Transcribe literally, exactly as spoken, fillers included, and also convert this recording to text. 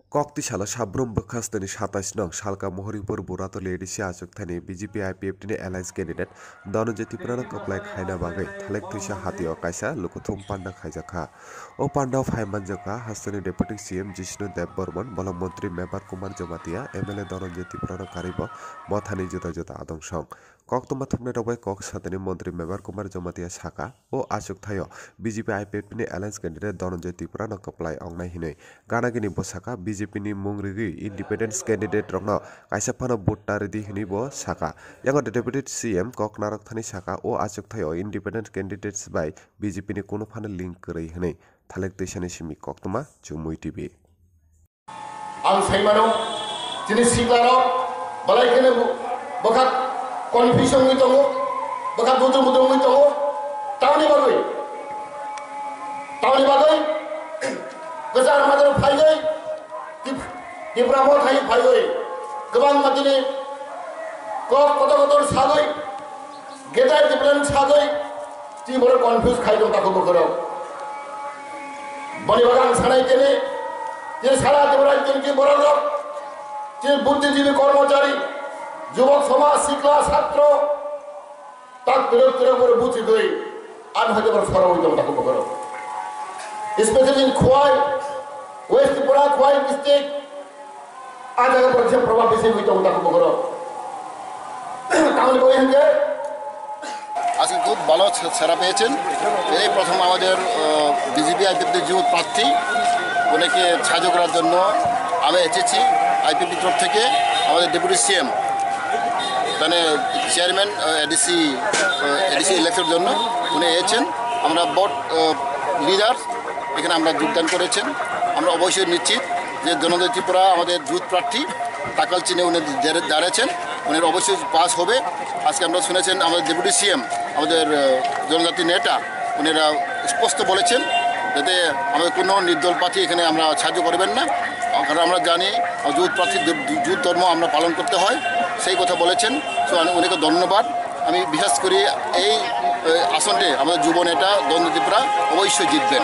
Kokti salo Sabrum bwkhasteni satais nong Salka Mohoripur Buratoli A D C achukthani B J P I P F T ni alliance candidate Dhananjay Tripura no kwplai khaina bagwi Thalek Twisa hatio kaisa lukuthum panda khaijakha. O pandao phai manjakha hasteni Deputy C M Jishnu Dev Barman, bolong montri Mebar Kumar Jamatia, M L A Dhananjay Tripura no karibo mothani juda juda adong song. Koktwma thumnairok bai kok satani montri Mebar Kumar Jamatia saka, o achuk thaio B J P I P F T ni alliance candidate Dhananjay Tripura no kwplai ongnai hinwi. Ganagini bo saka, B J P ni mung rigwi independence candidate rokno kaisa phano vote ta ridi hinwi bo saka. Yango Deputy C M kok narok thani saka, o achuk thaio independent candidates bai B J P ni kunu phano link kwrwi hinwi. Thalek Twisani simi koktwma Chumui T V. Ang sai mano, chini siklarok belai kheno bo-, bwkha confusion wngwi tongo, bwkha dudum mudum wngwi tongo. Tamoni bagwi, tamoni bagwi kwchar madar phaigwi, Tip-, Tipra Motha hai phaigwi, kwbangma tini kok kotor kotor sagwi, gedai development sagwi, tini borok confuse khai tong takhuk bokhorok. Boni bagwi ang sanai tini, tini sara Tripura tini tini borok rok, tini buddhijibi kormochari, jubok somaj, sikla, satro, tak twrwk twrwk borok buchigwi, ang hoite borok sorogwi tong takhuk bokhorok. Especially in Khowai, West Tripura, Khowai district, আজ আগে পর্যন্ত প্রভাব বেশি হইতে হতো বড় কামল করে হচ্ছে আজকে খুব ভালো সা-, সাড়া পেয়েছেন। এই প্রথম আমাদের, আহ, বিজেপি আইপিএফটি যুব প্রার্থী ওনাকে সাহায্য করার জন্য আমরা এসেছি আইপিএফটি তরফ থেকে। আমাদের ডেপুটি সিএম, মানে চেয়ারম্যান, আহ, এডিসি, আহ, এডিসি ইলেকশনের জন্য উনি এসেছেন। আমরা বোর্ড, আহ, লিডার এখানে আমরা যোগদান করেছেন। আমরা অবশ্যই নিশ্চিত যে জনজাতি ত্রিপুরা আমাদের যুব প্রার্থী তাকাল চিহ্নে উনি দাঁড়িয়ে-, দাঁড়িয়েছেন, উনি অবশ্যই পাস হবে। আজকে আমরা শুনেছেন আমাদের ডেপুটি সিএম, আমাদের, আহ, জনজাতি নেতা, ওনারা স্পষ্ট বলেছেন যাতে আমাদের কোনো নির্দল প্রার্থী এখানে আমরা সাহায্য করবেন না, কারণ আমরা জানি যুব প্রার্থী যুব ধর্ম আমরা পালন করতে হয়, সেই কথা বলেছেন। তো আমি ওনাকে ধন্যবাদ। আমি বিশ্বাস করি এই, আহ, আসনটি আমাদের যুব নেতা দন্দ ত্রিপুরা অবশ্যই জিতবেন।